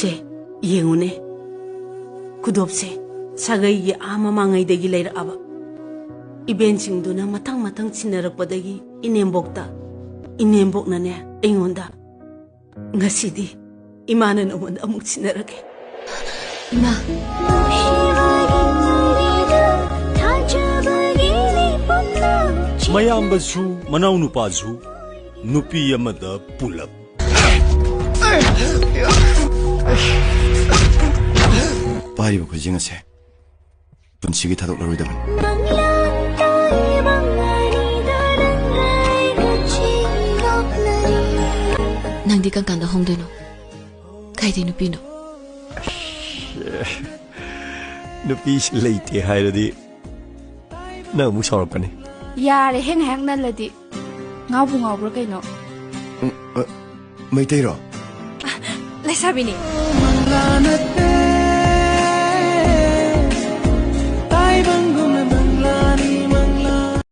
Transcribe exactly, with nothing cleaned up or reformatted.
ꯁꯦ, ꯌꯦꯡꯉꯨꯅꯦ꯫ ꯈꯨꯗꯣꯞꯁꯦ ꯁꯥꯒꯩꯒꯤ ꯑꯥ ꯃꯃꯥꯡꯉꯩꯗꯒꯤ ꯂꯩꯔꯛꯑꯕ꯫ ꯏꯕꯦꯟꯁꯤꯡꯗꯨꯅ ꯃꯊꯪ ꯃꯊꯪ ꯁꯤꯟꯅꯔꯛꯄꯗꯒꯤ ꯏꯅꯦꯝꯕꯣꯛꯇ, ꯏꯅꯦꯝꯕꯣꯛꯅꯅꯦ ꯑꯩꯉꯣꯟꯗ, "ꯉꯁꯤꯗꯤ ꯏꯃꯥꯅ ꯅꯉꯣꯟꯗ ꯑꯃꯨꯛ ꯁꯤꯟꯅꯔꯒꯦ꯫" ꯏꯃꯥ꯫ ꯃꯌꯥꯝꯕꯁꯨ ꯃꯅꯥꯎꯅꯨꯄꯥꯁꯨ ꯅꯨꯄꯤ ꯑꯃꯗ ꯄꯨꯂꯞ꯫ ꯄꯥꯏꯔꯤꯕ ꯈꯨꯖꯤꯡ ꯑꯁꯦ ꯄꯨꯟꯁꯤꯒꯤ ꯊꯥꯗꯣꯛꯂꯔꯣꯏꯗꯕꯅꯤ꯫ ꯅꯪꯗꯤ ꯀꯔꯝ ꯀꯥꯟꯗ ꯍꯣꯡꯗꯣꯏꯅꯣ? ꯀꯥꯏꯗꯩ ꯅꯨꯄꯤꯅꯣ? ꯅꯨꯄꯤꯁꯤ ꯂꯩꯇꯦ ꯍꯥꯏꯔꯗꯤ ꯅꯪ ꯑꯃꯨꯛ ꯁꯥꯎꯔꯛꯀꯅꯤ꯫ ꯌꯥꯔꯦ, ꯍꯦꯡ ꯍꯦꯡ ꯅꯜꯂꯗꯤ꯫ ꯉꯥꯎꯕꯨ ꯉꯥꯎꯕ꯭ꯔꯥ ꯀꯩꯅꯣ? ꯎꯝ, ꯑ, ꯃꯩꯇꯩꯔꯣ? ꯂꯩꯁꯥꯕꯤꯅꯤ꯫